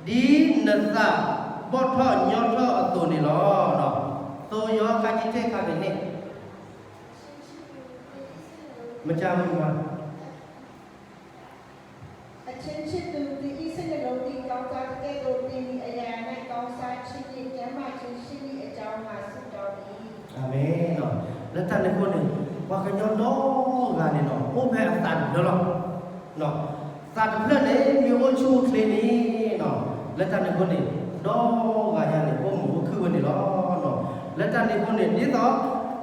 ဒ်နသးဘီၣ်ထီၣ်ညီထီၣ်အသိးန့ၣ်လီၤ. သိယီၤခါကံထဲခါန့ၣ်န့ၣ်, မကမုာ်မး အချင်းချစ်သူ သင်၏စိတ်နှလုံးသည် ကောင်းစားသကဲ့သို့ သင်၏အရာရာ၌ ကောင်းစားခြင်းနှင့် ကျန်းမာခြင်းရှိမည်အကြောင်း ငါဆုတောင်း၏. အၤမ့ၣ်. လၢတၢ်န့ၣ်အဃိန့ၣ် ပှၤကညီဒီဂၤန့ၣ်ဒီး အိၣ်ဖဲအသးတဖျၢၣ်လီၤ. သးတဖျၢၣ်န့ၣ် မ့ၢ်အိၣ်ဆူၣ်အိၣ်ချ့န့ၣ်, လၢတၢ်န့ၣ်အဃိန့ၣ် ဒီဂၤညါန့ၣ် အိၣ်မုာ်အိၣ်ခုၣ်ဝဲန့ၣ်လီၤ. လၢတၢ်န့ၣ်အဃိန့ၣ် ဒ်သိး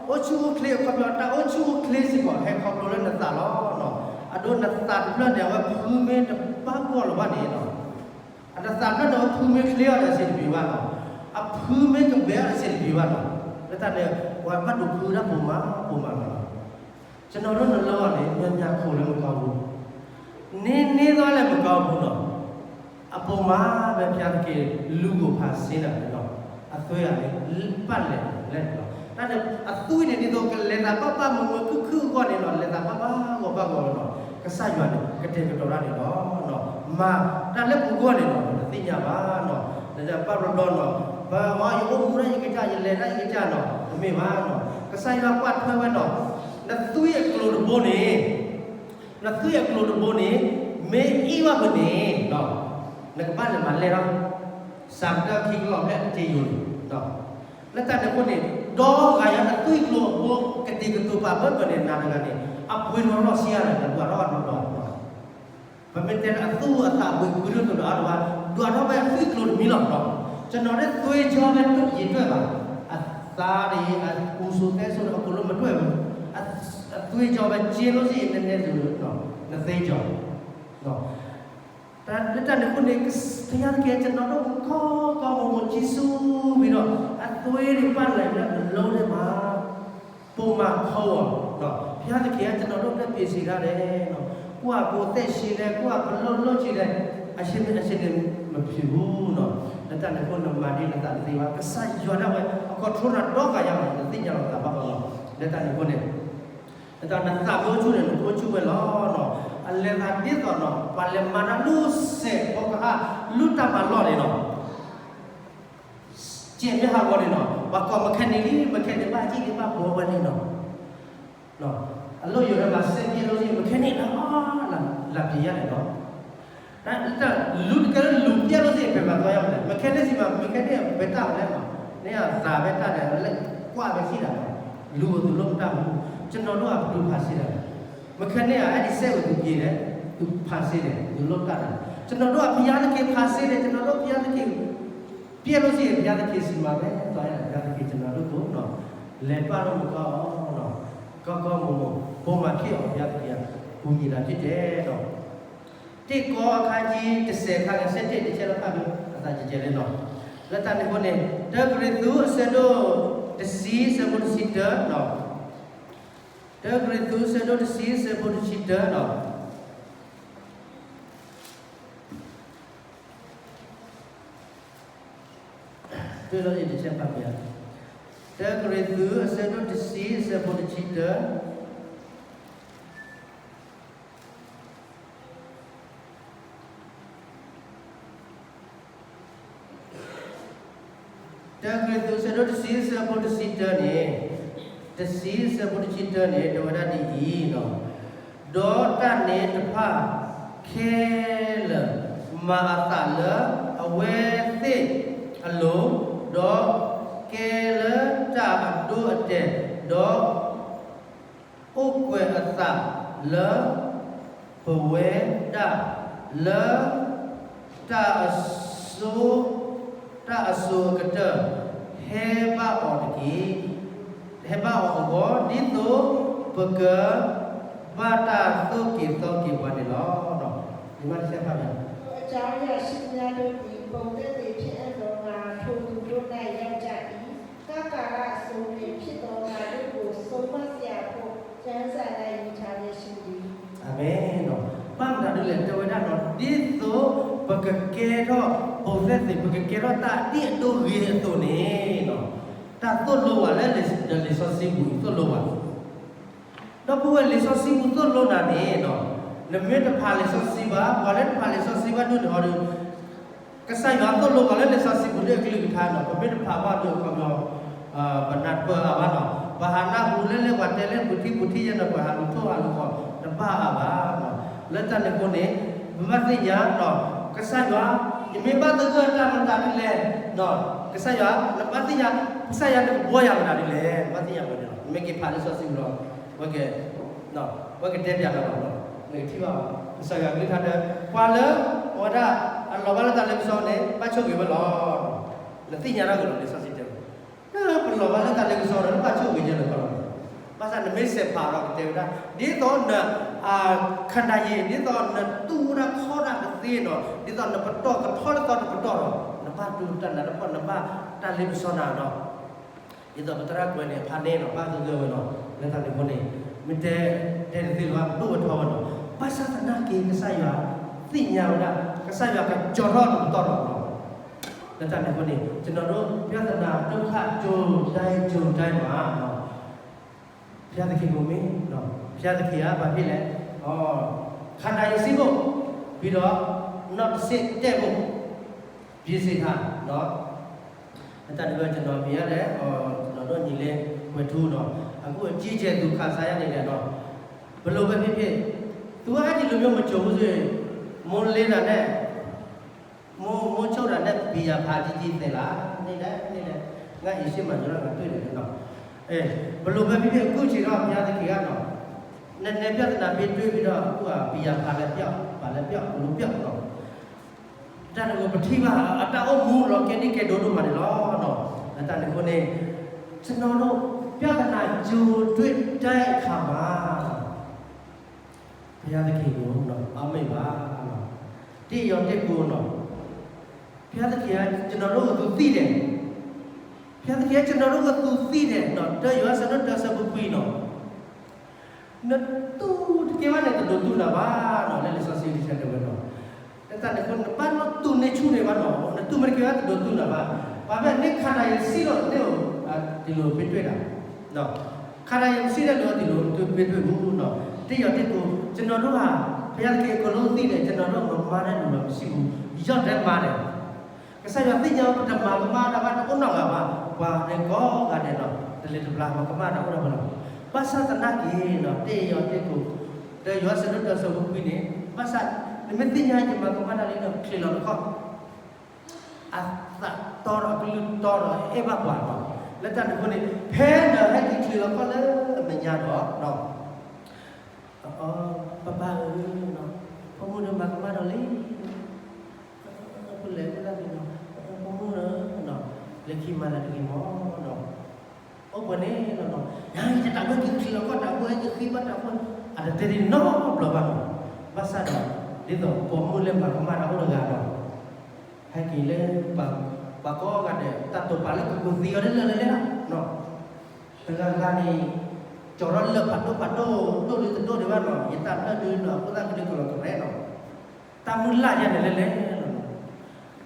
အိၣ်ဆူၣ်အိၣ်ချ့အခီပညီ တၢ်အိၣ်ဆူၣ်အိၣ်ချ့စ့ၢ်ကီး ဟဲခီဖျိလၢနသးလီၤ. အဒိနသးတဖျၢၣ်န့ၣ် အဝဲဖုမ့ၢ်တဘၣ်ဂီၢ်လၢၤဘၣ်န့ၣ်လီၤ. အတသးတဖျၢၣ်န့ၣ် အဖုမ့ၢ်ချ့အီၤဒီးစ့တပံၤဘၣ်လီၤ. အဖုမ့ၢ်ကဘဲအီၤဒီးစ့တပံၤဘၣ်လီၤ. လၢတၢ်န့ၣ် ပှၤဘၣ်ဒိးဖုဒၣ်ပိာ်မးပိာ်မးလီၤ. ကျွန်တော်တို့နှလုံးကလည်း များများ ခိုလှုံမကောင်းဘူး, နင်းနှီးသွားလည်း မကောင်းဘူးနော်. အပေါ်မှာပဲ ဘုရားသခင် လူကို ဖန်ဆင်းတာနော်. အသွေးကလည်း ပတ်လည်လည်နော်. တၢ်န့ၣ် အသွေးန့ၣ် ဒ်သိးကလဲၤသးဘၣ်ဘၣ်မုာ်မုာ်ခုၣ်ခုၣ်အဂီၢ်န့ၣ်နော်, လဲၤသးဘၣ်ဘၣ်ဂီၤဘၣ်ဂီၤလီၤနော်. ကစၢ်ယွၤန့ၣ် ကတဲာ်ကတီၤတၢ်န့ၣ်လီၤနော်. မၤတၢ်လၢပဂီၢ်န့ၣ်နော်, တသ့ၣ်ညါဘၣ်နော်. လၢတၢ်ဘၣ်ဘျီဘျီနော်, ပှၤ ယအိၣ်မူဒၣ်ယကစၢ်, ယလဲၤဒၣ်ယကစၢ်နော်, တမ့ၢ်ဘၣ်နော်. ကစၢ်ယွၤကွၢ်ထွဲဝဲနော်, နသွေးအကျိၤတဘိန့ၣ် နသွေးအကျိၤတဘိန့ၣ် မ့ၢ်အ့ၣ်ဘၣ်ဝဲန့ၣ်, နကဘၣ်လဲၤမၤလဲၢ်ထီၣ်, စးကတၢၢ်ခံကလီၢ်ဖျဲၣ်တက့ယိၤန့ၣ်, လၢတၢ်န့ၣ်အဃိန့ၣ် ဒီဂၤညါ နသွေးကျိၤအဘိ ကတံၤကတိၤပာ်ဘၢဘၢန့ၣ် နၤတဂၤန့ၣ် အပှ့ၤလီၤလီၢ်ဆံးအါန့ၣ် နဒွးထီၣ်အဒိၣ်ဒီး ပမ့ၢ်တဲလၢအသူၣ်အသးအပှ့ၤကွံာ်လၢသိးဒီးအါတဝါ, ဒွးထီၣ်ဝဲအသွံၣ်ကျိၤတမံၤလီၤ. ကျွန်တော်တို့သွေးကြောပဲ တွက်ရေတွက်ပါ, အသားတွေ အပူစိသဲစိ အကုန်လုံးမတွက်ဘူး, အသွေးကြောပဲ ကျဉ်းလို့ရှိရင် နည်းနည်းဆိုတော့ နသွေးကြော. တၢ်လၢတၢ်န့ၣ်အဃိန့ၣ် ဘုရားသခင် ကျွန်တော်တို့ကို ကောင်းကောင်းမွန်မွန် ကြည့်ရှုပြီးတော့ အသွေးတွေ ပတ်လည်ပြီးတော့ နှလုံးထဲမှာ ပုံမှန် ခေါ်အောင်နော်. ဘုရားသခင်က ကျွန်တော်တို့အတွက် ပြင်ဆင်ထားတယ်နော်. ကိုယ့်ဟာကိုယ် အသက်ရှင်တယ်, ကိုယ့်ဟာ ကိုယ်လှုပ်လှုပ်ချင်တယ်, အရှင် အရှင်နဲ့ မဖြစ်ဘူးနော်. လၢတၢ်န့ၣ်အဃိ နမၤဒ်နသးတသ့ဘၣ်, ကစၢ်ယွၤဒၣ်ဝဲ အ control နၤဒီဂၤညါမး, နသ့ၣ်ညါလီၤသးဘၣ်ဘၣ်လီၤ. လၢတၢ်န့ၣ်အဃိန့ၣ် လၢတၢ်နသးမ့ၢ်အိၣ်ဆူၣ်န့ၣ် နကအိၣ်ဆူၣ်ဝဲလီၤနော်. အလဲၤသးဒ်သိးနော်, ပှၤလဲၤမၤတၢ်လၢစဲးဖီကဟၣ် လုၢ်တၢ်မၤလီၢ်န့ၣ်နော်. စဲးမ့ၢ်ဟးဂီၤန့ၣ်နော်, ပှၤကိး mechanic လံ, mechanic ဘၣ်ကံၣ်န့ၣ် ဘၣ်ဘှီဝဲန့ၣ်နော်. အလိၣ်ယိာ်လၢ မၤစဲးပျဲလိၣ်လံ mechanic န့ၣ် လၢပျံၤယါန့ၣ်နော်. တၢ်လူၤတကဲလၢလူၤပျဲလိၣ်စ့ၢ် ပမၤသီယါမလဲၣ်, mechanic စံးမး mechanic ပတၢ်မလဲၣ်မး, န့ၣ်အသးဖဲတၢ်န့ၣ် လၢကွၢ်ဖဲဆံးတၢ်န့ၣ်, လူၤအိၣ်သူၣ်လိၣ်တၢ်မူ, ကျွန်တော်တို့က ဘယ်သူဖန်ဆင်းတာလဲ. mechanic က အဲဒီစက်ကို သူပြင်တယ်, သူဖန်ဆင်းတယ်, သူလုပ်တတ်တယ်. ကျွန်တော်တို့က ဘုရားသခင် ဖန်ဆင်းတယ်, ကျွန်တော်တို့ ဘုရားသခင် ပျဲလို့ရှိရင် ဘုရားသခင်ဆီမှာပဲ သွားရတယ်, ဘုရားသခင် ကျွန်တော်တို့ကိုနော်, လဲၤပာ်လို့မကောင်းအောင်နော်, ကောင်းကောင်းမွန်မွန် ပုံမှန်ဖြစ်အောင် ဘုရားသခင်က ကူညီတာဖြစ်တယ်နော်. တစ်ကော အခန်းကြီး တစ်ဆယ် အခန်းငယ် ဆယ့်တစ် တစ်ချက်လောက်ဖတ်ပြီး အသံကျယ်ကျယ်လေးနော်. လၢတၢ်န့ၣ်အဃိန့ၣ် တၢကရံၣ်သူး အဆၢဒိၣ် တစ်ဆံ အဆၢဖိ တစ်ဆံတၢနော်. တၢကရံၣ်သူး အဆၢဒိၣ် တစ်ဆံ အဆၢဖိ တစ်ဆံတၢနော်. တွေ့လို့ရင် တစ်ချက်ဖတ်ပြရအောင်. တၢကရံၣ်သူး အဆၢဒိၣ် တစ်ဆံ အဆၢဖိ တစ်ဆံတၢ. တၢကရံၣ်သူး အဆၢဒိၣ် တစ်ဆံ အဆၢဖိ တစ်ဆံတၢန့ၣ်, တစ်ဆံ အဆၢဖိ တစ်ဆံတၢန့ၣ် တဲဝဲဒၣ်ဒ်အံၤ, ဒီးတၢ်န့ၣ်တဖၣ်ခဲလၢာ် မၤအသးလၢအဝဲသ့ၣ်အလိၤ, ဒီးကဲလၢတၢ်အဒိအတဲာ်, ဒီး အိၣ်ကွဲးအသးလၢပဝဲဒၣ်လၢ တၢ်အစိၤ, တၢ်အစိၤအကတၢၢ် ဟဲဘၣ်အီၤတက့ၢ်, ဟဲဘၣ်အီၤအဂီၢ် ဒ်သိးပကဘၣ်တၢ်သိၣ်က့ၤသီက့ၤပှၤန့ၣ်လီၤ. ဒီးအကြောင်းအရာရှိသမျှတို့သည် ပုံသက်သေဖြစ်အံ့သောငှာ ထိုသူတို့၌ရောက်ကြ၏. ကကၤလအစိၤနှင့် ဖြစ်သောငါတို့ကို ဆုံးမစရာအဘို့ ကျမ်းစာ၌ ရေးထားလျက်ရှိသည်. အၤမ့ၣ်. ဘၣ်မတၤဒ်လဲၣ် တဲဝဲဒၣ်ဒီး ဒ်သိးပကကဲထီၣ် ပုံသက်သေ, ပကကဲထီၣ်တၢ်ဒ်အဒိဂ့ၤအသိးန့ၣ်, တၢ်သိၣ်လိဝဲလၢ ဒီးလံာ်စီဆှံပူၤအံၤ သိၣ်လိဝဲ ဒီပုၢ်ဝဲၢ် လံာ်စီဆှံပူၤသိၣ်လိနၤန့ၣ်, နမ့ၢ်တဖးလံာ်စီဆှံဘၣ်, ပှၤလၢတဖးလံာ်စီဆှံဘၣ်ဒိၣ်န့ၣ်ဟီဒီး, ကစၢ်ယွၤသိၣ်လိပှၤလၢလံာ်စီဆှံပူၤလၢအကလုၢ်ကထါနီၤ, ပမ့ၢ်တဖးဘၣ်ဒီးအခီပညီ ပနၢ်တပၢၢ်အါဘၣ်နီၤ, ပဟးနၢ်ဟူလၢလၢပှၤတဲလၢပူၤထံပူၤထံယဲၢ်နီၤ, ပှၤဟးလူၤထိၣ်ဟးလူၤဃီၤတဘၣ်အါဘၣ်နီၤ. လၢတၢ်န့ၣ်အဃိန့ၣ် ပဘၣ်သ့ၣ်ညါနီၤ, ကစၢ်ယွၤ ယမ့ၢ်ဘၣ်သဂၢၢ်တၢ်မတၤဒ်လဲၣ်နီၤ, ကစၢ်ယွၤ နဘၣ်သ့ၣ်ညါ ကစၢ်ယွၤနကဘှီယၤမတၤဒ်လဲၣ်, နဘၣ်သ့ၣ်ညါဝဲန့ၣ်လီၤ. နမ့ၢ်က့ၤဖးလၢလံာ်စီဆှံပူၤလီၤ, ဝဲက ဝဲကတဲပၠးနၤလီၤ, နကထံၣ်ဘၣ် ကစၢ်ယွၤကလုၢ်ကထါဒီး ပှၤလၢ အဝဲဒၣ် အလီၤဘၣ်လၢတၢ်လ့ပစီန့ၣ် ဘၣ်ဆိၣ်ဂ့ၤဝဲလီၤ. နသ့ၣ်ညါတၢ်ဂ့ၢ်လီၤ, လံာ်စီဆှံတဲဝဲ လၢပလီၤဘၣ်လၢတၢ်လ့ပစီဒီး လၢဘၣ်ဆိၣ်ဂ့ၤယဲၢ်လၢကီလီၤ. ဘၣ်ဆၣ်နမ့ၢ်စဲးဖးဒီးကတဲဝဲဒၣ် ဒ်သိးန ခန္ဓာရင် ဒ်သိးနတူၢ်ဝဲဒၣ်ခီၣ်ဒၣ်ကသ့နီၤ, ဒ်သိးနပတီၢ်ကထီၣ်လၢသီနပတီၢ်ဒီး နဘၣ်တူၢ်တၢ်နးတၢ်ဖှီၣ် နဘၣ်တၢ်လ့ပစီနၤနီၤ. ဒ်သိးပသရၣ်ကွဲးန့ၣ် ဖးန့ၢ်နီၤ ဘၣ်သဂၢၢ်ဝဲနီၤ, လၢတၢ်န့ၣ်အဃိန့ၣ် မ့ၢ်တဲ တဲတသ့လၢၤဘၣ် ဒိၣ်ဝဲထီဝဲနီၤ. ဘၣ်ဆၣ်သနာ်က့ ကစၢ်ယွၤသ့ၣ်ညါဝဲဒၣ် ကစၢ်ယွၤကကၠီၤထီၣ်တပတီၢ်ဒီးနီၤ. လၢတၢ်န့ၣ်အဃိန့ၣ် ကျွန်တော်တို့ ပြဿနာ ဒုက္ခ ကြုံတိုင်း ကြုံတိုင်းမှာ ဘုရားသခင်ကို မေးနော်, ဘုရားသခင်က ဘာဖြစ်လဲ, ခန္ဓာရင် ဆင်းဖို့, ပြီးတော့ နောက်တစ်ဆင့် တက်ဖို့ ပြင်ဆင်တာနော်. တၢ်တဘျီ ကျွန်တော် မြင်ရတယ်, ကျွန်တော်တို့ ညီလေး ဝဲထူနော်, အခု အကြီးအကျယ် သူ ခံစားရနေတယ်နော်. ဘယ်လိုပဲဖြစ်ဖြစ် သူက အဲ့ဒီလိုမျိုး မကြုံဘူးဆိုရင် မိုးလင်းတာနဲ့ မိုး မိုးချုပ်တာနဲ့ ဘီယာဖးကြီးကြီးသယ်လာ နေတယ် နေတယ်, ငါ့အိမ်ရှေ့မှာ ကျွန်တော် တွေ့တယ်နော်. အဲ ဘယ်လိုပဲဖြစ်ဖြစ် အခုချိန်တော့ ဘုရားသခင်ကနော် နည်းနည်းပြဿနာ မင်း တွေ့ပြီးတော့ အခုက ဘီယာဖးလည်းပျောက် ဘာလည်းပျောက် ဘယ်လိုပျောက်နော်. တၢ်န့ၣ်ကို ပထံၣ်ဘၣ် အတၢ်အိၣ်မူလီၤ ကဲဒ်ကဲဒိၣ်ဒိၣ်မးန့ၣ်လီၤ. လၢတၢ်န့ၣ်အဃိန့ၣ် ကျွန်တော်တို့ ပြဿနာ ကြုံတွေ့တဲ့အခါမှာ ဘုရားသခင်ကို အောက်မေ့ပါ. တစ်ယောက်တစ်ကိုနော် ဘုရားသခင်က ကျွန်တော်တို့ကို သူသိတယ်. ဘုရားသခင်က ကျွန်တော်တို့ကို သူသိတယ်နော်. တၢယိၤဟၣ် ဆၢဒိၣ်တၢ ဆၢဖိခွံနော်. နတူၢ်တကဲဘၣ်န့ၣ် တဒိးတူၢ်နၤဘၣ်နော်. လၢလံာ်စီဆှံတဆၢတဲဝဲနော်. လၢတၢ်န့ၣ်အဃိ နဘၣ်တူၢ်န့ၢ်ဆူၣ်န့ၢ်ဘၣ်နော်. နတူၢ်မ့ၢ်တကဲဘၣ် တဒိးတူၢ်နၤဘၣ်. ဘာဖြစ်လဲ ခန္ဓာရင် ဆင်းလို့ သ့ၣ်အိၣ် ဒီလို မတွေ့တာနော်. ခန္ဓာရင် မရှိတဲ့လူက ဒီလို မတွေ့ဘူးနော်. တစ်ယောက်တစ်ကို ကျွန်တော်တို့ဟာ ဘုရားသခင် အကုန်လုံးသိတယ်, ကျွန်တော်တို့ မမှားတဲ့လူတော့ မရှိဘူး. ရောက်တယ် မှားတယ်. ကစၢ်ယွၤသ့ၣ်ညါ ပတမၤကမၣ်တၢ်ဘၣ် တအိၣ်နီတဂၤဘၣ်. ပှၤန့ၣ်ကိးဂၤဒဲးနီၤ တလံၤတပျၢ် မၤကမၣ်တၢ်အိၣ်ဒီးပှၤလီၤ. ဘၣ်ဆၣ်သနာ်က့နီၤ တ့ၢ်ယီၤတ့ၢ်ကိၤ တယွၤဆၢဒိၣ်တၢ ဆၢဖိခွံန့ၣ် ဘၣ်ဆၣ် နမ့ၢ်သ့ၣ်ညါ ယမၤကမၣ်တၢ်လံဒီး ချံးလီၤတခီ အသးတီဒီး အကလုၢ်တီဒီး အဲၣ်ဘၣ်ပှၤနီၤ. လၢတၢ်န့ၣ်အဃိန့ၣ် ဖဲနဟဲက့ၤချံးလီၤခီၣ်လၢအမဲာ်ညါဒီး အ ပၢ်ပၢ်ဧၢ, ဖိမုၣ်ဒီးမၤကမၣ်ဒီးလံ, ဖိလဲၣ်ဖိသၣ်န့ၣ်နီၤ, ဖိမုၣ်ဧၢ, လၢခံမၤလၢတဂ့ၤမီၤနီၤ, အိၣ်ပှဲၤန့ၣ်လီၤနီၤ, ယတၢ်ဝဲက့ၤချံးလီၤခီၣ်တၢ်ဝဲ ယဃ့ဘၣ်တၢ်ဖိ, အတတဲဒ်နီတဘျီဘၣ်နီၤ, ဘၣ်ဆၣ်ဒီး ဒ်သိးပိာ်မုၣ်လၢမၤကမၣ်တၢ်အိၣ်တဂၤနီၤ, ဟဲက့ၤလၢ ပှၤကိးဂၤဒဲး တၢ်တိာ်ပာ်လၢကကူးသံအီၤလၢလၢလၢလၢလီၤ. တဂၤဂၤန့ၣ် ကၠီၤထီၣ်လၢၢ်ဖးဒိၣ်ဖးဒိၣ် ဒိၣ်ဒုတဒိၣ်ဒံးဘၣ်နီၤ, ယတၢ်လၢၢ်ဒုနီၤ အဃိသတးကဒုကလီၤကရဲနီၤ, တၢ်မုၢ်လၢ်ယဲန့ၣ်လဲၣ်လဲၣ်လီၤ.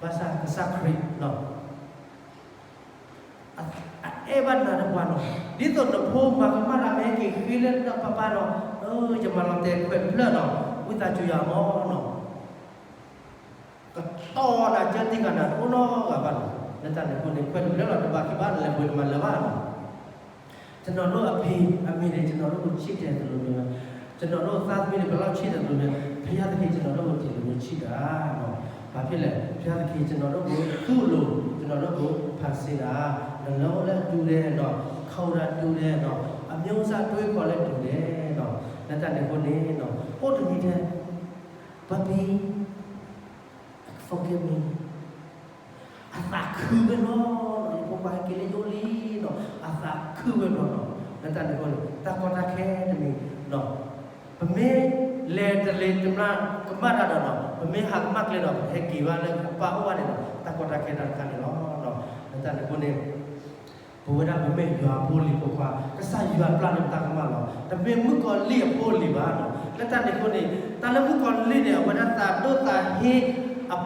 ဘၣ်ဆၣ်ကစၢ်ခရံာ်နီၤ အအဲၣ်ဘၣ်နၤဒီးပှၤနီၤ, ဒ်သိးနဖိမၤကမၣ်တၢ်မ့ၢ်ဟဲက့ၤဃ့လၢနပၢ်ပၢ်နီၤ, ယမၤလီၤတဲာ်ခွဲးတဖျၢၣ်နီၤ, ဝံသးစူၤယၤမီၤနီၤ ကတီၢ်နၤကၢတံၢ်ဃာ်နၤတအိၣ်နီတဂၤဘၣ်နီၤ, လၢတၢ်န့ၣ်အဃိန့ၣ် ခွဲးတဖျၢၣ်လီၤ တဘၣ်ခံဘၣ် နလဲၤပှ့ၤတမၤလၢၤဘၣ်နီၤ. ကျွန်တော်တို့အဖေအမေတွေ ကျွန်တော်တို့ကိုချစ်တယ်သလိုမျိုးပဲ ကျွန်တော်တို့သားသမီးတွေ ဘယ်လောက်ချစ်တယ်သလိုမျိုး ဘုရားသခင် ကျွန်တော်တို့ကို ဒီလိုမျိုးချစ်တာနော်. ဘာဖြစ်လဲ ဘုရားသခင် ကျွန်တော်တို့ကို သူ့အလို ကျွန်တော်တို့ကို ဖန်ဆင်းတာ နှလုံးလည်းတူတယ်နော်, ခေါင်းလည်းတူတယ်နော်, အမျိုးအစားတွေးခေါ်လည်းတူတယ်နော်. လၢတၢ်န့ၣ်အဃိန့ၣ်နော်, အိၣ်တမံၤထဲ Papi, forgive me. အသးခုဝဲလီၤနီၤ, ယဖိခွါဟဲက့ၤလၢယအိၣ်လံနီၤ, အသးခုဝဲလီၤနီၤ. လၢတၢ်န့ၣ်အဃိန့ၣ် တၢ်ကီတၢ်ခဲတမံၤနီၤ, ပမ့ၢ်လဲၤတလ့ၤတမျၢ်ကမၣ်တၢ်ဒီးနီၤ, ပမ့ၢ်ဟးကမၣ်ကျဲဒီး ပဟဲက့ၤဘၣ်လၢပၢ်အိၣ်ဘၣ်န့ၣ်ဒီး တၢ်ကီတၢ်ခဲတၢ်တခါန့ၣ်လီၤ. လၢတၢ်န့ၣ်အဃိန့ၣ် ပဝဲဒၣ်ပမ့ၢ်ယွၤအဖိအလံၤဖိခွါ, ကစၢ်ယွၤပျၢ်လၢပတၢ်ကမၣ်လီၤ. တမ့ၢ်မုၣ်ကီၤလံၢ်အဖိအလံၤဘၣ်နီၤ. လၢတၢ်န့ၣ်အဃိန့ၣ် တၢ်လၢမုၣ်ကီၤလံၢ်န့ၣ် အဝဲဒၣ်သးဒိၣ်သးဟ့ အ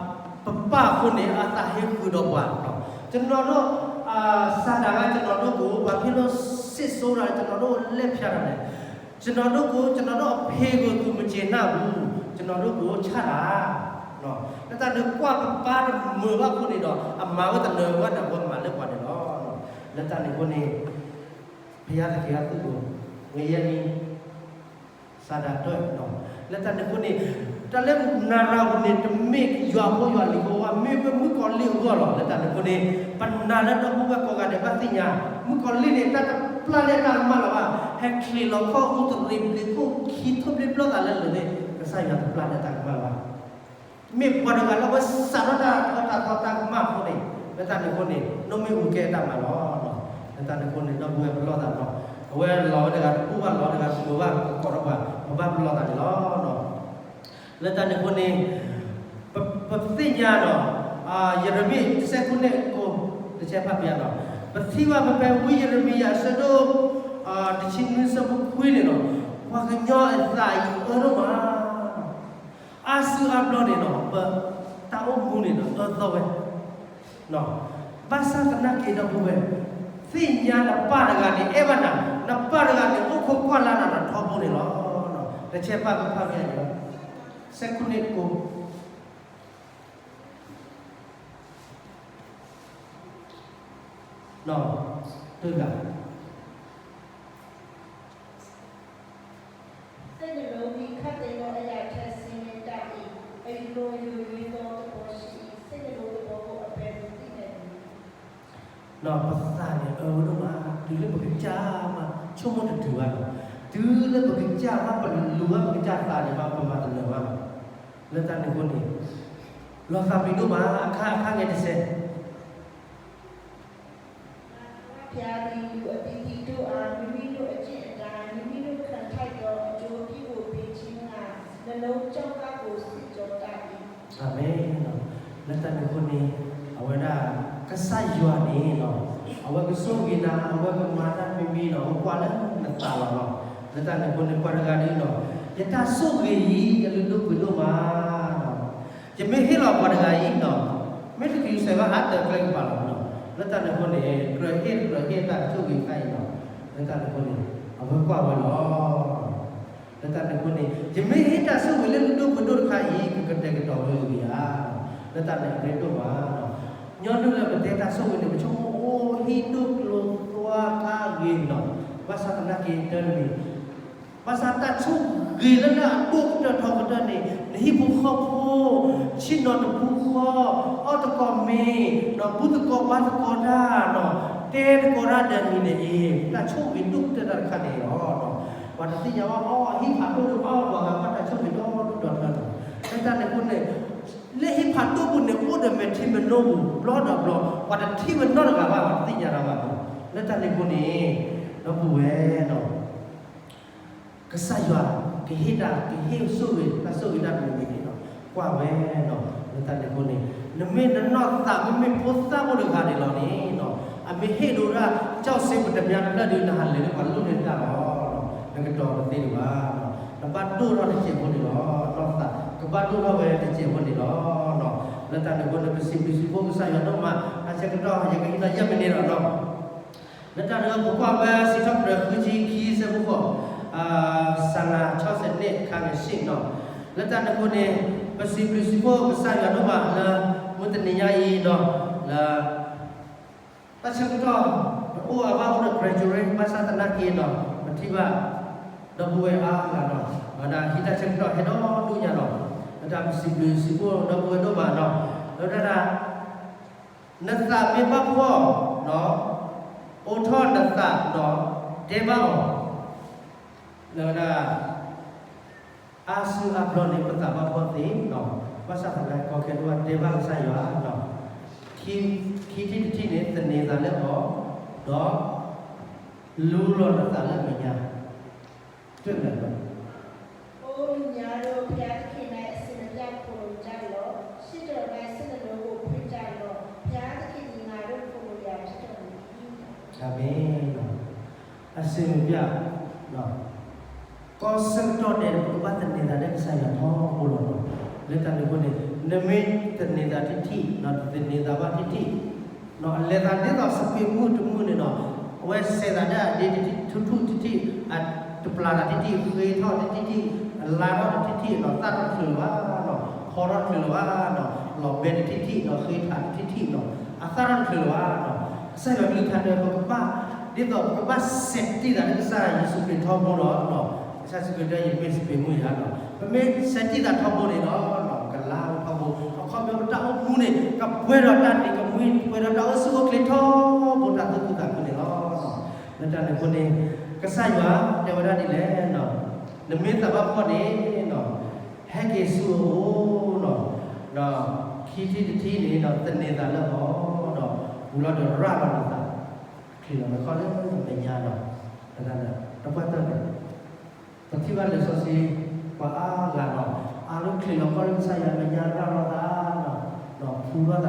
ပပၢ်အဃိန့ၣ် အသးဟ့ဃုာ်ဒီးပှၤနီၤ. ကျွန်တော်တို့ အာ စာတန်က ကျွန်တော်တို့ကို ဘာဖြစ်လို့ စစ်ဆိုးတာလဲ, ကျွန်တော်တို့ကို လှည့်ဖြားတာလဲ, ကျွန်တော်တို့ကို ကျွန်တော်တို့အဖေကို သူမကျေနပ်ဘူး, ကျွန်တော်တို့ကို ချတာ လၢတၢ်န့ၣ်ကွၢ်ပပၢ်တမုာ်ဘၣ်အဃိန့ၣ်ဒီး အမၤဝဲတနၢၤဝဲန့ၣ် အဝဲမၤလၢပှၤန့ၣ်လီၤ. လၢတၢ်န့ၣ်အဃိန့ၣ် ဘုရားသခင်ကသုးကိး ငရဲမီး ဆန္ဒတွဲ လၢတၢ်န့ၣ်အဃိန့ၣ် တၢ်လၢနၤရၤပူၤန့ၣ် တမ့ၢ်ယွၤဖိယွၤလံၤဖိဘၣ် မ့ၢ်ဝဲမုၣ်ကီၤလံၢ်အဂီၢ်လီၤ. လၢတၢ်န့ၣ်အဃိန့ၣ် ပနာ်လၢဒီပုၢ်ဝဲၢ်ကိးဂၤဒဲးဘၣ်သ့ၣ်ညါ မုၣ်ကီၤလံၢ်န့ၣ် တၢ်တပျၢ်လၢတၢ်ကမၣ်လီၤဘၣ်. ဟဲချံးလီၤခီၣ်အူသရ့းဘျ့ခိၣ်ခံထိၣ်ဘျ့ဘျီသးလၢလၢာ်န့ၣ် ကစၢ်ယွၤတပျၢ်လၢတၢ်ကမၣ်လီၤဘၣ်. မ့ၢ်ပှၤတဂၤလၢအဝဲစးထီၣ်တၢ်အၢတၢ်သီတၢ်ကမၣ်အဃိန့ၣ် လၢတၢ်န့ၣ်အဃိန့ၣ် နီၢ်မ့ၣ်အူကဲတၢ်မၤလီၤ. လၢတၢ်န့ၣ်အဃိန့ၣ် ဒီပုၢ်ဝဲၢ်ပလီၢ်သးလီၤ. အဝဲလီၤဝဲတဂၤတပူၤဘၣ် လီၤတဂၤတပူၤဘၣ် ကကိးထီၣ်ပှၤ ပဘၣ်ပလီၢ်သးန့ၣ်လီၤ. လၢတၢ်န့ၣ်အဃိန့ၣ် ပသ့ၣ်ညါဒီး ယရမံယၤတဆံဃုန့ၣ်ကိး တဆဲဖးပယၤဒီး ပထံၣ်ဘၣ်ဖဲဖဲဝံယရမံယၤအဆၢဒိၣ် တဆံနွံဆၢဖိခွံန့ၣ်လီၤ. ပှၤကညီအသးအံၤအၢဒိၣ်မး အါစုအါဘျီန့ၣ်ဒီး ပတၢ်အိၣ်မူန့ၣ်ဒီးအၢသီဝဲ ဘၣ်ဆၣ်သနာ်က့ဒီပုၢ်ဝဲၢ် သ့ၣ်ညါနပၢ်တဂၤန့ၣ် အဲၣ်ဘၣ်နၤ နပၢ်တဂၤန့ၣ်အိၣ်ခိးကွၢ်လၢနၤဒီးထီဘိန့ၣ်လီၤ. တဆဲဖးကဖးပယၤန့ၣ် ဆဲးခုန့ၣ်ကိး တဂၤ ဒီးပသးန့ၣ်အၢဝဲဒိၣ်မး တုၤလၢပကစၢ်မး ဆိကမိၣ်တတုၤဘၣ်လီၤ. တုၤလၢပကစၢ်မး ပလူၤဘၣ်ပကစၢ်သးန့ၣ်မး ပမၤတလၢာ်ဘၣ်လီၤ. လၢတၢ်န့ၣ်အဃိန့ၣ် လီၤသးပ့ၤဒိၣ်မး အခါအခါငယ်တဆဲး ဘုရားသည် လူအသီးသီးတို့အား မိမိတို့အကျင့်အတိုင်း မိမိတို့ခံထိုက်သော အကျိုးပြုဘို့ပေးခြင်းငှာ နှလုံးကြောက်မက်ကို စစ်ကြောတတ်၏. အၤမ့ၣ်. လၢတၢ်န့ၣ်အဃိန့ၣ် အဝဲဒၣ် ကစၢ်ယွၤန့ၣ်လီၤ အဝဲကဆိၣ်ဂ့ၤနၤ အဝဲကမၤတၢ်မံၤမံၤလီၤ အဝဲကွၢ်လၢနသးလီၤလီၤ. လၢတၢ်န့ၣ်အဃိန့ၣ် ပှၤတဂၤဒ်အံၤလီၤ ယတၢ်ဆိၣ်ဂ့ၤအံၤ ယလုၢ်ဒိၣ်ပှ့ၤဒိၣ်မး ယမ့ၢ်ဟ့ၣ်လီၤပှၤတဂၤအံၤဒီး မ့ၢ်တကယုၤဆဲးဘၣ်အါတၢၤကျဲကပၤလီၤ. လၢတၢ်န့ၣ်အဃိန့ၣ် ကြၢးဟ့ၣ်တကြၢးဟ့ၣ်တၢ်ဆိၣ်ဂ့ၤတခါအံၤလီၤ. လၢတၢ်န့ၣ်အဃိန့ၣ် အဝဲကွၢ်ဝဲလီၤ. လၢတၢ်န့ၣ်အဃိန့ၣ် ယမ့ၢ်ဟ့ၣ်တၢ်ဆိၣ်ဂ့ၤလၢလုၢ်ဒိၣ်ပှ့ၤဒိၣ်တခါအံၤ ကကတဲာ်ကတီၤဝဲဂ့ၤဧါ. လၢတၢ်န့ၣ်အရ့ဒိၣ်မး ညီနုၢ်လၢပတဲတၢ်ဆိၣ်ဂ့ၤန့ၣ် ပဆိကမိၣ်အိၣ်ဟံၣ်ဒိၣ်ကျိၤသွါခါဂ့ၤနီၤ ဘၣ်ဆၣ်သနာ်က့တၢ်တမံၤ ဘၣ်ဆၣ်တၢ်ဆိၣ်ဂ့ၤလၢလၢအဒိၣ်ကတၢၢ်ထီကတၢၢ်န့ၣ် နဟံၣ်ဖိဃီဖိ ဆ့ၣ်နီၤတပူၤဃီ အီၣ်သကိးမ့ၤ ဒီးဘူၣ်သကိးဘါသကိးတၢ်နီၤ တဲသကိးတၢ်ဒီးမံၤန့ၣ်အံၤ တၢ်ဆိၣ်ဂ့ၤဒိၣ်ကတၢၢ်တၢ်တခါန့ၣ်လီၤ. ပှၤတသ့ၣ်ညါဘၣ်အီၤ အဟံၣ်ဖးဒိၣ်ဒိၣ်ဘၣ်အီၤ ပှၤဂၤဘၣ်တၢ်ဆိၣ်ဂ့ၤဒီဒူၣ်ဒီထၢလီၤ. လၢတၢ်န့ၣ်အဃိန့ၣ် လၢဟံၣ်ဖးဒိၣ်ပူၤန့ၣ် အိၣ်ဒီးမဲာ်ထံမဲာ်နိပူၤ ဘျီဒီးဘျီ ပှၤတထံၣ်ဝဲနီတဂၤဘၣ် ပှၤတသ့ၣ်ညါတၢ်ဘၣ်. လၢတၢ်န့ၣ်အဃိန့ၣ် ဒီပုၢ်ဝဲၢ်နီၤ ကစၢ်ယွၤကဟ့ၣ်တၢ် ကဟ့ၣ်ဆိၣ်ဂ့ၤ တၢ်ဆိၣ်ဂ့ၤတၢ်တမံၤမံၤန့ၣ်နီၤ ကွၢ်ဝဲနီၤ လၢတၢ်န့ၣ်အဃိန့ၣ် နမ့ၢ်နနီၢ်သးမ့မ့ၢ်ဖိသၣ်ဖိတဂၤန့ၣ်လီၤန့ၣ် အမ့ၢ်ဟ့ၣ်ဒိးဒၣ် ကၠီၣ်စ့ပတမၠါတဖျၢၣ်ဒီး နဟးလဲၤလၢပှၤလိၣ်န့ၢ်တၢ်လီၤ. နကတီၤတသ့ဒံးဘၣ်. နဘၣ်ဒိၣ်ထီၣ်တစဲးဖိန့ၣ်လီၤ. နီၢ်သး ကဘၣ်ဒိၣ်ထီၣ်ဝဲတစဲးဖိန့ၣ်လီၤ. လၢတၢ်န့ၣ်အဃိန့ၣ် ပစံးဘျုးစံးဖှိၣ်ကစၢ်ယွၤဒိၣ်မး တၢ်ဆၢကတီၢ် ယကဟံးဒီးယဲၢ်မံးနံးဒီးနီၤ လၢတၢ်န့ၣ် ပကွၢ်ဝဲစံးထီၣ်ပတြၢၤဃုဆံခံဆၢဖိဃိး စၤလၤဆီၣ်ဆဲးန့ၣ် ခါန့ၣ်စံးနီၤ လၢတၢ်န့ၣ်အဃိန့ၣ် ပစံးဘျုးစံးဖှိၣ်ကစၢ်ယွၤဒိၣ်မးလၢ မုၢ်တနံၤညါအံၤဒီး လၢ တၢ်ဆၢကတီၢ် တအိၣ်အဘၣ်အိၣ်ဒီး graduate ဘၣ်ဆၣ်သနာ်က့ဒီး ပထံၣ်ဘၣ် ဒီပုၢ်ဝဲၢ်အါဂၤဒီး ဝဲဒၣ်ဟံးတၢ်ဆၢကတီၢ်ဟဲဒီဒူၣ်ညါလီၤ. လၢတၢ်ပစံးဘျုးစံးဖှိၣ်ဒီပုၢ်ဝဲၢ်ဒိၣ်မးဒီး လၢဝဲဒၣ် နသးမ့ၢ်ဘၣ်ဖှီၣ် အိးထီၣ်နသးဒီးတဲဘၣ်အီၤ လၢဝဲဒၣ် အါစုအါဘျီန့ၣ် ပသးဘၣ်ဖှီၣ်သ့ဒီး ဘၣ်ဆၣ်သနာ်က့ ကီခဲဒိၣ်ဘၣ်တဲဘၣ်ကစၢ်ယွၤဒီး ခံထံၣ်တထံၣ်န့ၣ် သန့ၤသးလၢအီၤ ဒီး လူလီၤနသးလၢအမဲာ်ညါ တၢ်လၢာ်လီၤ. အိ လူများတို့၊ ဘုရားသခင်၌ အစဉ်မပြတ် ခိုလှုံကြလော့။ ရှေ့တော်၌ စိတ်နှလုံးကို ဖွင့်ကြလော့။ ဘုရားသခင်သည် ငါတို့ ခိုလှုံရာ ဖြစ်တော်မူ၏။ အၤမ့ၣ်. အစ့မပြၣ် ကီၢ်ဆၢကတီၢ်ဒဲး ပကဘၣ်သန့ၤသးလၢကစၢ်ယွၤထီဘိလီၤ. လၢတၢ်န့ၣ်အဃိန့ၣ် နမ့ၢ်သန့ၤသးတထံၣ် တသန့ၤသးဘၣ်တထံၣ် အလဲၤသးဒ်သိးစပံးမုၢ်တမုၢ်န့ၣ်ဒီး အဝဲစဲးသးဒၣ်ဒ့တထံၣ် ထူထူၣ်တထံၣ် တပျၢ်သးတထံၣ် ဃ့ထီၣ်တထံၣ် အလါထီၣ်တထံၣ် ဒီးသၣ်ထီၣ်တချုးဘၣ်ဒီး ဖီထီၣ်တချုးလၢၤဘၣ်နီၤ, လီၤဘဲတထံၣ်ထံၣ်နီၤ, ဃ့ထးတထံၣ်ထံၣ်နီၤ, အသၣ်ထီၣ်တချုးလၢၤဘၣ်နီၤ. ကစၢ်ယွၤကလုၢ်ကထါတဲ ပကဘၣ်, ဒ်သိးပကဘၣ်စဲးတံၢ်သးလၢကစၢ်ယ့ၣ်ၡူးခရံာ်ထီဘိဒီး, ကစၢ်ယ့ၣ်ၡူးခရံာ်တဲ ယမ့ၢ်စပံးမုၢ်ယါနီၤ, ပမ့ၢ်စဲးတံၢ်သးထီဘိန့ၣ်ဒီး ကလါထီဘိ, အခီပညီပတၢ်အိၣ်မူန့ၣ် ကပှဲၤဒီးတၢ်နံၤကမှံ, ပှဲၤဒီးတၢ်အိၣ်ဆူၣ်အိၣ်ချ့ထီဘိ တၢ်သူၣ်ခုသးခုန့ၣ်လီၤ. လၢတၢ်န့ၣ်အဃိန့ၣ် ကစၢ်ယွၤတဲဝဲဒၣ်ဒ်လဲၣ်နီၤ, နမ့ၢ်သးဘၣ်ဖှီၣ်န့ၣ်နီၤ, ဟဲက့ၤဆူအအိၣ်နီၤ, ဒီးခံထံၣ်တထံၣ်န့ၣ်ဒီး သန့ၤသးလၢအီၤဒီး ပူၤလီၤဒီးရၤလီၤနသး, ချံးလီၤနခီၣ်လၢမဲာ်ညါနီၤ, တပှၢ်တၢၢ်န့ၣ် ပထံၣ်ဘၣ်လံာ်စီဆှံ ပှၤအါဂၤနီၤ, အါလၢချံးလီၤခီၣ်လၢကစၢ်ယွၤမဲာ်ညါရၤလီၤ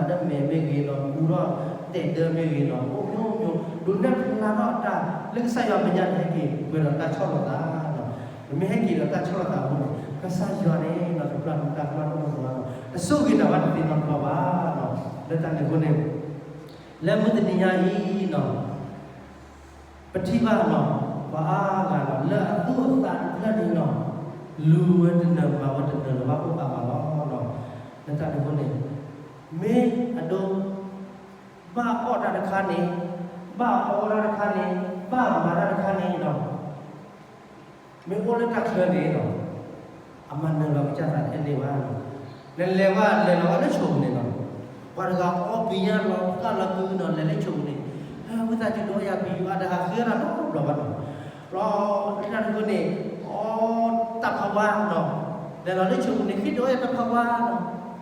သးနီၤ, ဒီးဖူထီၣ်သးဒီးမဲာ်မ့ၢ်ဂ့ၤနီၤ, ဖူထီၣ်တဲာ်ဒၢမ့ၢ်ဂ့ၤနီၤ, အိၣ်မိၢ်မိၢ် ဒိးနဲၣ်ဖျါထီၣ်တၢ်လၢကစၢ်ယွၤမဲာ်ညါန့ၣ် ဟဲက့ၤပှဲၤဒီးတၢ်ဆီၣ်လီၤသးနီၤ. ပမ့ၢ်ဟဲက့ၤဒီးတၢ်ဆီၣ်လီၤသးအဃိန့ၣ် ကစၢ်ယွၤန့ၣ်နီၤ တပျၢ်မူတၢ်ပျၢ်နီၣ်နီၢ်နီၤ, တဆိၣ်ဂ့ၤတၢ်ဘၣ်တသ့နီတဘျီဘၣ်နီၤ. လၢတၢ်န့ၣ်အဃိန့ၣ် လၢမုၢ်တနံၤညါအံၤနီၤ ပထံၣ်ဘၣ်နီၤ, ပှၤအါဂၤနီၤ လၢအသူၣ်အသးတဖျၢၣ်န့ၣ်နီၤ, လူၤဝဲတနၢၤမၤဝဲတနၢၤလၢၤဘၣ်အိၣ်အါမးလီၤနီၤ. လၢတၢ်န့ၣ်အဃိန့ၣ် မ့ၢ်အဒိ ဘၣ်အီၣ်တၢ်တခါန့ၣ်, ဘၣ်အီတၢ်တခါန့ၣ်, ဘၣ်မၤတၢ်တခါန့ၣ်နီၤ မ့ၢ်အိၣ်လၢတၢ်ချၢန့ၣ်နီၤ, အမၤနၢၤလီၤကစၢ်သးထဲန့ၣ်ဘၣ်နီၤ. နလဲၤဘၣ်လဲၤလီၤဘၣ်လၢဆိးပူၤန့ၣ်နီၤ, ပှၤတဂၤအီပံၤညါလီၤကၢ်လီၤကုနီၤ လဲၤလၢဆိးပူၤန့ၣ်, ဝံသးစူၤဒိးယၤပံၤယါတဟးဃ့လီၤနီတဘျီဘၣ်နီၤ. လီၤလၢတၢ်တခါန့ၣ် အီတၢ်ဖးဝါနီၤ, လဲၤလီၤလၢဆိးပူၤန့ၣ် ဃ့ဒိးယၤတၢ်ဖးဝါနီၤ,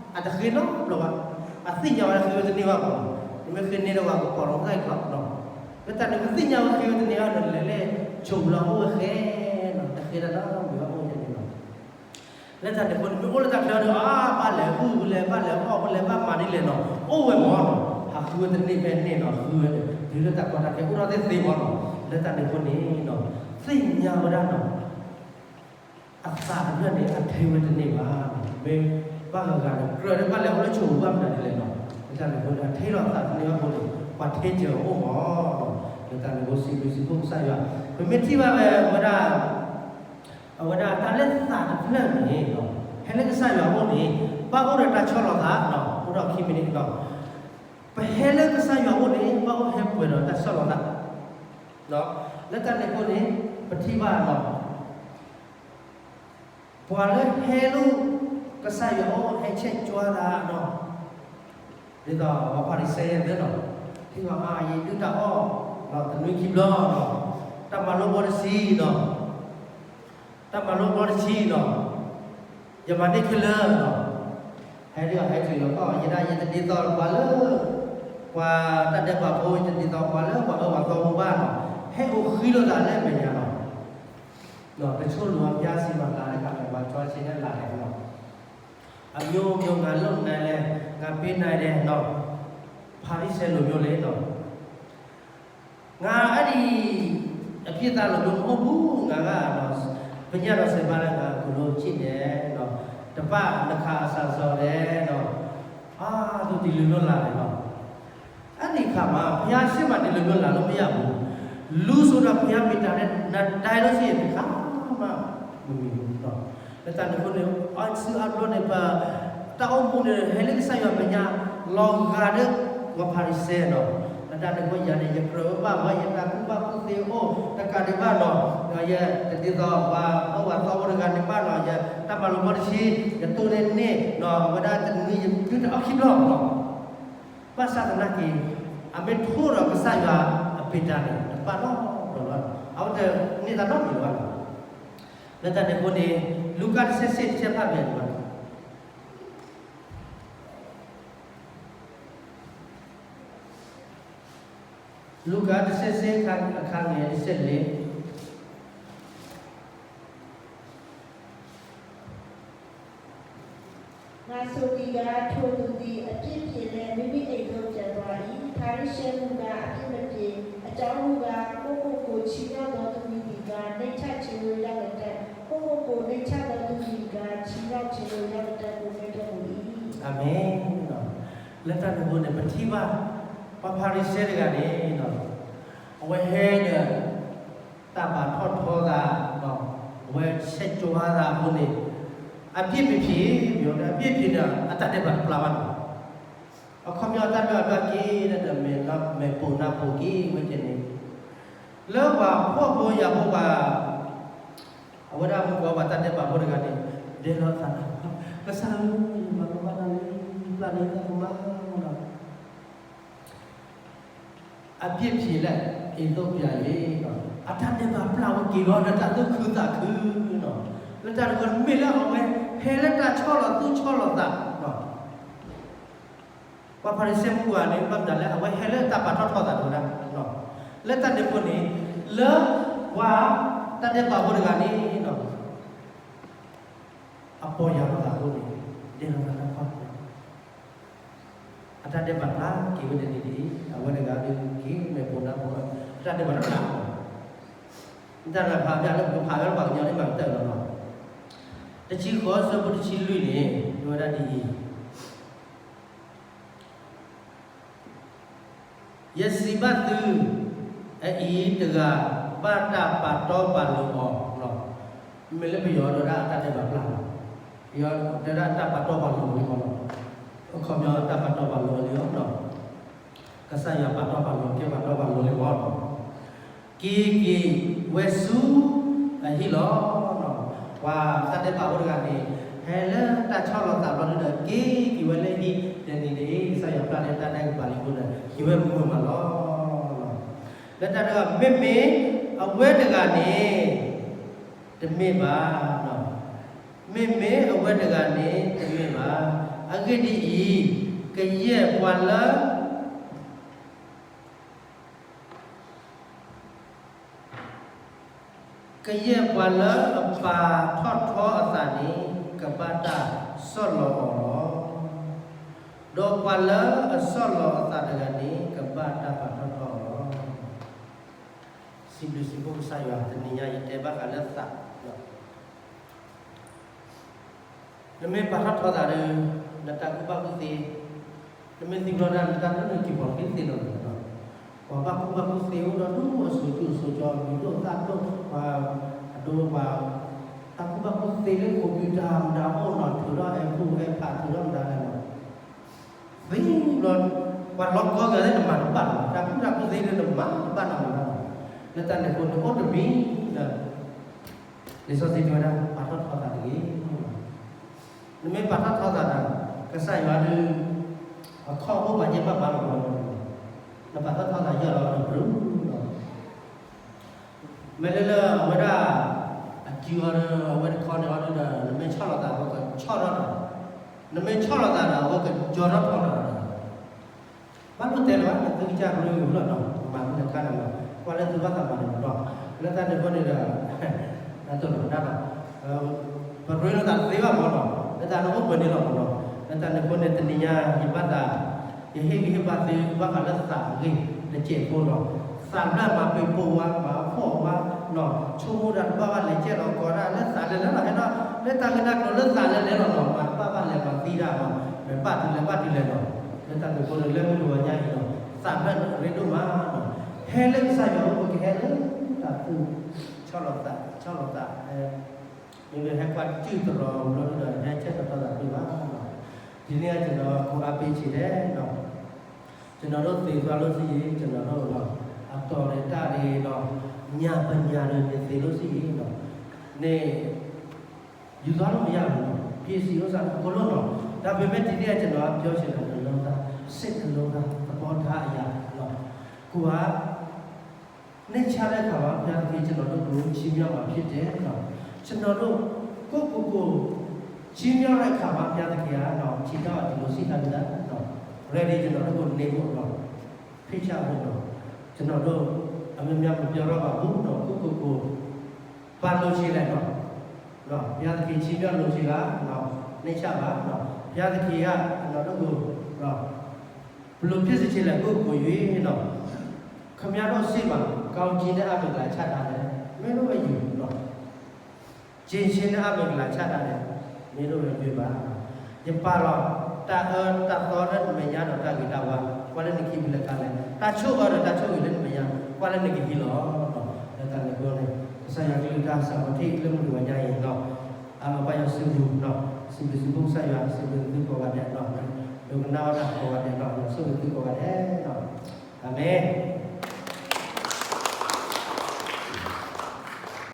အတဃ့နီတဘျီဘၣ်. အသ့ၣ်ညါဝဲဒၣ်ဃ့ဝဲတန့ၢ်ဘၣ်မး, နမ့ၢ်ဃ့န့ၢ်ဒီးဝဲကပီၤလီၤသၣ်အံၤကျီနီၤ. လၢတၢ်န့ၣ် ပသ့ၣ်ညါဝဲဃ့ဝဲတန့ၢ်ဘၣ်နီၤ လဲၤလၢဆိးပူၤလီၤအိၣ်ဝဲဃဲနီၤ, တဃ့ဒၣ်နီတမံၤဘၣ်အိၣ်ဝဲန့ၣ်နီၤ. လၢတၢ်န့ၣ်အဃိန့ၣ် မ့ၢ်အိၣ်လၢတၢ်ချၢဒီး အါ ဘၣ်လဲၤဟူၣ်လဲၤ ဘၣ်လဲၤအီၣ်လဲၤ ဘၣ်မၤဒ်လဲၣ်နီၤ အိၣ်ဝဲမးနီၤ, ဟးဃုဝဲတန့ၢ်ဖဲန့ၣ်နီၤ ဃုဝဲန့ၣ် တုၤလၢတၢ်ကီတၢ်ခဲအိၣ်ထီၣ်သ့သ့မးနီၤ. လၢတၢ်န့ၣ်အဃိန့ၣ်နီၤ သ့ၣ်ညါဝဲဒၣ်နီၤ အသးတဖျၢၣ်န့ၣ် အထဲဝဲတန့ၢ်ဘၣ်. မ့ၢ်ဘၣ်ဂၤဂၤန့ၣ် ကြၢးလၢဘၣ်လဲၤအိၣ်လၢဆိးပူၤဘၣ်မနုၤဒ်လဲၣ်နီၤ, လၢတၢ်န့ၣ်အဃိန့ၣ် အထဲလီၤအသးတန့ၢ်ဘၣ်အဃိန့ၣ် ပှၤထဲစၢၤအအိၣ်မးနီၤ. လၢတၢ်န့ၣ်အဃိ စံးဘျုးစံးဖှိၣ်ကစၢ်ယွၤ, ပမ့ၢ်ထံၣ်ဘၣ်ဝဲဝဲဒၣ် အဝဲဒၣ်တၢ်လၢသးတဖျၢၣ်န့ၣ်နီၤ ဟဲလၢကစၢ်ယွၤအအိၣ်န့ၣ် ဘၣ်အိၣ်ဒီးတၢ်ဆီၣ်လီၤသးနီၤ, အိၣ်ဒီးခံမံးနံးနီၤ, ပဟဲလၢကစၢ်ယွၤအအိၣ်န့ၣ် ဘၣ်အိၣ်ဟဲပှဲၤဒီးတၢ်ဆီၣ်လီၤသး လၢတၢ်န့ၣ်အဃိန့ၣ် ပထံၣ်ဘၣ်နီၤ ပှၤလၢဟဲလၢကစၢ်ယွၤအအိၣ် ဟဲဆဲးကွၢ်သးနီၤ, ဒ်သိးပှၤဖၤရံၤၡဲသ့ၣ်နီၤ, ထံၣ်ဘၣ်မး ယဒုၣ်တၢ်အီၣ် တနွံခံဘျီနီၤ, တၢ်မၤလိဘီတဆံနီၤ, တၢ်မၤလိဘီတဆံနီၤ, ယမၤန့ၢ်ခဲလၢာ်နီၤ, ဟဲဒ်အီၤဟဲတုၤလီၤကီၢ် ယဒၣ်ယတဒ်သိးပှၤလၢ ပှၤတၢ်ဒဲးဘးဖိ ယတဒ်သိးပှၤလၢပှၤအၢပှၤသီဖိဘၣ်နီၤ, ဟဲအိၣ်ဃံလိာ်သးလၢမဲာ်ညါနီၤ တဆိၣ်လိာ်အပျၢ်စံးဘၣ်လၢ်လၢ် ကမၤပှၤကၠီဆ့န့ၣ်လၢ်လၢ်နီၤ, အမျိုးမျိုး ငါလုပ်နိုင်တယ်, ငါပေးနိုင်တယ်နီၤ, ဖၤရံၤၡဲလိုမျိုးလီၤနီၤ, ငါအဲ့ဒီအပြစ်သားလိုမျိုးမဟုတ်ဘူး, ငါကနီၤ, ပညတ်တော်ဆယ်ပါးလၢငါကိုယ်လိုချစ်တယ်နီၤ, တပာ်နခါအစာစောတယ်နီၤ, အာ, သူဒီလိုမျိုးလာတယ်နော်. အဲ့ဒီအခါမှာ ဘုရားရှေ့မှာ ဒီလိုမျိုးလာလို့မရဘူး. လူဆိုတာ ဘုရားမင်္ဂလာနဲ့ နတိုင်းလို့ရှိရင် တစ်ခါမှမမီဘူးနော်. လၢတၢ်န့ၣ်အဃိန့ၣ် အစုအဘျီန့ၣ် ပတၢ်အိၣ်မူန့ၣ် ဟဲလၢကစၢ်ယွၤမဲာ်ညါ လီၤဂာ်ဒီးပှၤဖၤရံၤၡဲနီၤ. လၢတၢ်န့ၣ်အဃိ ယၤန့ၣ် ယကြၢးဝဲဘၣ်ဝဲ ယတၢ်ကူၣ်ဘၣ်ကူၣ်သ့အိၣ်တကးဒံးဘၣ်နီၤ. ယတဒ်သိးပှၤအၢပှၤသီဖိတဂၤန့ၣ်ဘၣ်နီၤ. ယတၢ်မၤလိဘီတဆံ ယတိၢ်န့ၢ်န့ၢ်နီၤ အဝဲဒၣ်တနွံယဒုၣ်တၢ်အီၣ်ခံဘျီနီၤ. ဘၣ်ဆၣ်သနာ်က့ အမ့ၢ်ထိဒီးကစၢ်ယွၤအပ့ၤတၢ်န့ၣ် တဘၣ်နီတဘျီဘၣ်. အဝဲတန့ၢ်သးနီတမံၤဘၣ်နီၤ. လၢတၢ်န့ၣ်အဃိန့ၣ် လူၤကၣ်တဆံတဆံ တဆံဖးဘၣ်န့ၣ်ဘၣ်. လူၤကၣ်တဆံတဆံ အခါငယ်တဆံလၢ ငါဆိုသည်ကား ထိုသူသည် အပြစ်ဖြေလျက် မိမိအိမ်သို့ ပြန်သွား၏။ ဖာရိရှဲမူကား အပြစ်မဖြေ။ အကြောင်းမူကား ကိုယ့်ကိုယ်ကို ချီးမြှောက်သော သူမည်သည်ကား နှိမ်ချခြင်းသို့ ရောက်လတံ့။ ကိုယ့်ကိုယ်ကို နှိမ်ချသော သူမည်သည်ကား ချီးမြှောက်ခြင်းသို့ ရောက်လတံ့ကို မ့ၢ်တော်မူ၏။ အၤမ့ၣ်. လၢတၢ်န့ၣ်အဃိန့ၣ် ပထံၣ်ဘၣ် ပှၤဖၤရံၤၡဲတဂၤန့ၣ် အဝဲဟဲဒီး တၢ်ဘၣ်ထီၣ်ထီသး, အဝဲဆဲးကၠီၤသးအဃိန့ၣ်, အပြစ်မဖြေ, အပြစ်မဖြေန့ၣ် အတၢ်ဒဲးဘးတပျၢ်ဘၣ်န့ၣ်, အခီပညီတၢ်ဒဲးဘးတပျၢ်က့ၤဒီး မဲာ်ပိာ်နါပိာ်က့ၤဝဲကဲန့ၣ်, လၢပှၤဖှီၣ်ဖိယာ်ဖိပှၤ, အဝဲဒၣ်မုၢ်ကီၤပှၤတၢ်ဒဲးဘးဖိတဂၤန့ၣ်, ဒဲလီၤသး, ကစၢ်ဧၢ, မၤကမၣ်တၢ်လၢ ပျၢ်န့ၣ်တၢ်ကမၣ်လီၤ. အပြစ်ဖြေလၢအသိးပျၢ်န့ၣ်, အတၢ်ဒဲးဘးပျၢ်ဝဲက့ၤလီၤလၢတၢ်သူၣ်ခုသးခုန့ၣ်, လၢတၢ်တခီမ့ၢ်လၢအဝဲဟဲလၢတၢ်ဆီၣ်လီၤသူၣ်ဆီၣ်လီၤသး, ပှၤဖၤရံၤၡဲမုၣ်ကီၤန့ၣ် ဘၣ်မနုၤလၢအဝဲဟဲလၢတၢ်ပာ်ထီၣ်ထီသးတဝဲဒၣ်, လၢတၢ်န့ၣ်အဃိန့ၣ်, လၢပှၤတၢ်ဒဲးဘးဖိတဂၤန့ၣ် အပီၢ်ယၢ်လီၤသးအဃိန့ၣ်, ဒဲလီၤသးတၢ်ခီ, အတၢ်ဒဲးဘးပျၢ်က့ၤဝဲဒၣ်န့ၣ်ဒ်အံၤ, အဝဲတဂၤဒီးက့ၤမဲာ်ပိာ်နါပိာ်, အတၢ်ဒဲးဘးတပျၢ်, တၢ်ဖးဘၣ်လၢပကဖးဝဲလၢပှၤကညီန့ၣ်မၤကတၢၢ်လီၤလီၤ, တဆံဃိးဆၢဖိတဆံလွံၢ်န့ၣ် တဲဝဲဒၣ်ဒ်အံၤ ယစံးဘၣ်သု, အအံၤတဂၤဘၣ်တၢ်ပာ်တီပာ်လိၤအီၤ, မ့ၢ်လၢပယီၤတဲဝဲဒၣ်အတၢ်ဒဲးဘးပျၢ်လီၤ, ပယီၤတဲဝဲဒၣ်တၢ်ပာ်တီပာ်လိၤအီၤလီၤ, အခီပညီတၢ်ပာ်တီပာ်လိၤအီၤလီၤ, ကစၢ်ယွၤပာ်တီပာ်လိၤ ကဲပာ်တီပာ်လိၤလီၤ, က့ၤက့ၤဝဲဆူအဟံၣ်လီၤ. ပှၤတၢ်ဒဲးဘးဖိတဂၤန့ၣ်, ဟဲလၢတၢ်ဆီၣ်လီၤသးဘျီဒုဒီး က့ၤက့ၤဝဲလၢဟံၣ်ဒဲန့ၣ်န့ၣ် ကစၢ်ယွၤပျၢ်လၢတၢ်ဒဲးကပၤလံအဃိဒီး က့ၤဝဲမုာ်မးလီၤ. လၢတၢ်တဂၤ မ့မ့ၢ်အဝဲတဂၤန့ၣ် တမ့ၢ်ဘၣ်, မ့မ့ၢ်အဝဲတဂၤန့ၣ် တမ့ၢ်ဘၣ်, အဂ့ၢ်ဒ်အံၤ, ကယဲၢ်ပှၤလၢ ကယဲၢ်ပှၤလၢအပာ်ထီၣ်ထီအသးန့ၣ် ကဘၣ်တၢ်ဆီၣ်လီၤအီၤလီၤ. ဒီးပှၤလၢအဆီၣ်လီၤအသးတဂၤန့ၣ် ကဘၣ်တၢ်ပာ်ထီၣ်ထီအီၤလီၤ. စံးဘျုးစံးဖှိၣ်ကစၢ်ယွၤ တနံၤညါယတဲဘၣ်ဃးလၢသး နမ့ၢ်ပာ်ထီၣ်ထီသးဒီး နတၢ်ကူၣ်ဘၣ်ကူၣ်သ့, နမ့ၢ်သံဘျီဒၣ် နတၢ်ဒိၣ်န့ၣ်က့ၤပီၤက့ၤသ့လီၤ. ပှၤဘၣ်ကူၣ်ဘၣ်ကူၣ်သ့အိၣ်ဒီးဒိၣ်အစိၤဒိၣ်အစိၤကၠီ မံၤဒိၣ်သၣ်ဒိၣ် ပှၤအဒိပှၤ တၢ်ကူၣ်ဘၣ်ကူၣ်သ့လၢ computer မတၤအိၣ်နီၤ ထုးထီၣ်အဲၣ်ဖူအဲၣ်ဖးထုးထီၣ်မတၤလဲၣ်နီၤ သ့ဘျီ ပှၤလီၤကီဂၤလၢနမၤတဘၣ်လီၤ တၢ်ကူၣ်တၢ်ကူၣ်သ့လၢနမၤတဘၣ်နီၤလီၤ. လၢတၢ်န့ၣ်အဃိန့ၣ် အိၣ်တမံၤဒီး လံာ်စီဆှံတဲဝဲဒၣ် ပာ်ထီၣ်ထီသးတဂ့ၤ. နမ့ၢ်ပာ်ထီၣ်ထီသးဒီး ကစၢ်ယွၤဒီး အခီၣ်အိၣ်ပှၤကဲဘၣ်ဘၣ်လီၤ. နပာ်ထီၣ်ထီသးယီၢ်လီၤဒီး ပရူၤလီၤ မ့ၢ်လၢလၢအဝဲဒၣ် အစုအီၤဒီး အဝဲတခီန့ၣ်အီၤဒီး နမ့ၢ်ဆီၣ်လီၤသး အဝဲကဆီၣ်ထီၣ်ဒီး နမ့ၢ်ဆီၣ်လီၤသးဒီး အဝဲကကၠီထီၣ်ထီဒီး ဘၣ်လိၣ်တဲလၢၤဘၣ် နသုကစၢ်ကရၢကရိလီၤနီၤ မၤမနုၤခါန့ၣ်လီၤ ကွၢ်လၢသုဘၣ်သးမၤန့ၣ်မးနီၤ လၢတၢ်န့ၣ်အဃိန့ၣ်ဒီး တၢ်တိၢ်နီၣ်ဒၣ်နီၤ ပရ့လိာ်သးတသ့ဘၣ်မးနီၤ လၢတၢ်န့ၣ်အိၣ်ပှဲၤန့ၣ်လီၤမးနီၤ လၢတၢ်န့ၣ်အဃိန့ၣ် တနံၤညါ ယဘၣ်သး ယဟ့ၣ်ဂံၢ်ဟ့ၣ်ဘါသု ဘၣ်ဃးလၢသးအဂ့ၢ်တစဲးဖိနီၤ သးဘျၣ်မၤပှဲၤပိာ်ဝဲ မၤဖှီၣ်ဝဲနီၤ ဆိကမိၣ်တၢ်တဘၣ်ဘၣ်လဲၤကဲလီၤကီးဒၣ်လၢသးလဲၤလဲၤလီၤ ဟဲဒီး လၢတၢ်ဂ့ၢ်တၢ်ကျိၤလၢသးလဲၤလဲၤလီၤနီၤ မၤတဘၣ်ဘၣ်လဲၤမၤသံတၢ်နီၤ မ့ၢ်ဘၣ်တုၤလဲၤဘၣ်တုၤလဲၤနီၤ လၢတၢ်န့ၣ်အဃိန့ၣ် လၢမုၢ်တဂီၤညါအံၤနီၤ သးဘျၣ်န့ၣ်ရ့ဒိၣ်မးနီၤ ဟဲလၢကစၢ်ယွၤအိၣ်ပကဟဲလၢ တၢ်သူၣ် ဆီၣ်လီၤသး ဆီၣ်လီၤသး မ့မ့ၢ်ဟဲကွၢ်စုၣ်တရီၤဘျီဒုဒီး ဟဲဆၢထၢၣ်ထီသးတသ့ဘၣ်နီၤ ဒ်န့ၣ်အံၤနီၤ ကိးအါပ့ဆံးလဲၣ်နီၤ ကျွန်တော်တို့သေသွားလို့ရှိရင် ကျွန်တော်တို့တော့ အတော်နဲ့တၢ်တွေတော့ ညပညာတွေနဲ့သေလို့ရှိရင်တော့ နေ ယူသွားလို့မရဘူးနော် ပစ္စည်းဥစ္စာအကုန်လုံးတော့ ဒါပေမဲ့ဒီနေ့ကကျွန်တော်ကပြောချင်တာနှလုံးသား စိတ်နှလုံးသား သဘောထားအရနော် ကိုယ်က နှိမ့်ချတဲ့အခါမှာ ဘုရားသခင် ကျွန်တော်တို့ကို ချီးမြှောက်မှာဖြစ်တယ်နော် ကျွန်တော်တို့ ကိုယ့်ကိုယ်ကို ချီးမြှောက်တဲ့အခါမှာ ဘုရားသခင်ကနော် ချီးတောင်းအပ်ဒီလိုရှိတာမျိုးနော် ready ကျွန်တော်တို့ကိုနေဖို့နော် ဖိတ်ကြားဖို့နော် ကျွန်တော်တို့ အများများမပြောတော့ပါဘူးနော် ကိုယ့်ကိုယ်ကို ဘာလိုချင်လဲနော် နော် ဘုရားသခင်ချီးမြှောက်လိုချင်လားနော် နှိမ့်ချပါနော် ဘုရားသခင်က ကျွန်တော်တို့ကိုနော် ဘယ်လိုဖြစ်စေချင်လဲ ကိုယ့်ကိုယ်ရွေးနော် ခင်ဗျားတို့ရှေ့မှာ ကောင်းကြီးနဲ့အမင်္ဂလာချထားတယ် မင်းတို့ပဲယူနော် ကျင်ခြင်းနဲ့အမင်္ဂလာချထားတယ် မင်းတို့ပဲရွေးပါနော် ယပာ်လီၤ တၢ်အၢတၢ်သီလၢနမဲာ်ညါဒီး တၢ်ဂ့ၤတၢ်ဝါ ကွၢ်လၢနခံဖဲလဲၣ်ခါလဲၣ် တၢ်ဆိၣ်အၢဒီးတၢ်ဆိၣ်ဂ့ၤလၢနမဲာ်ညါ ကွၢ်လၢနကဟံးလီၤနော် လၢတၢ်န့ၣ်အဃိန့ၣ် ကစၢ်ယွၤကလုၢ်ကထါစံးပတြၢၤလၢမုၢ်တဂီၤညါအံၤနော် အပၢ်ယွၤစုပူၤနီၤ, စံးဘျုးစံးဖှိၣ်ကစၢ်ယွၤ, စံးဘျုးသုကိးဂၤဒဲးနီၤ, ဒိကနၣ်ဝဲဒၣ်ကိးဂၤဒဲးနီၤ, ယွၤဆိၣ်ဂ့ၤသုကိးဂၤဒဲးနီၤ, အၤမ့ၣ်.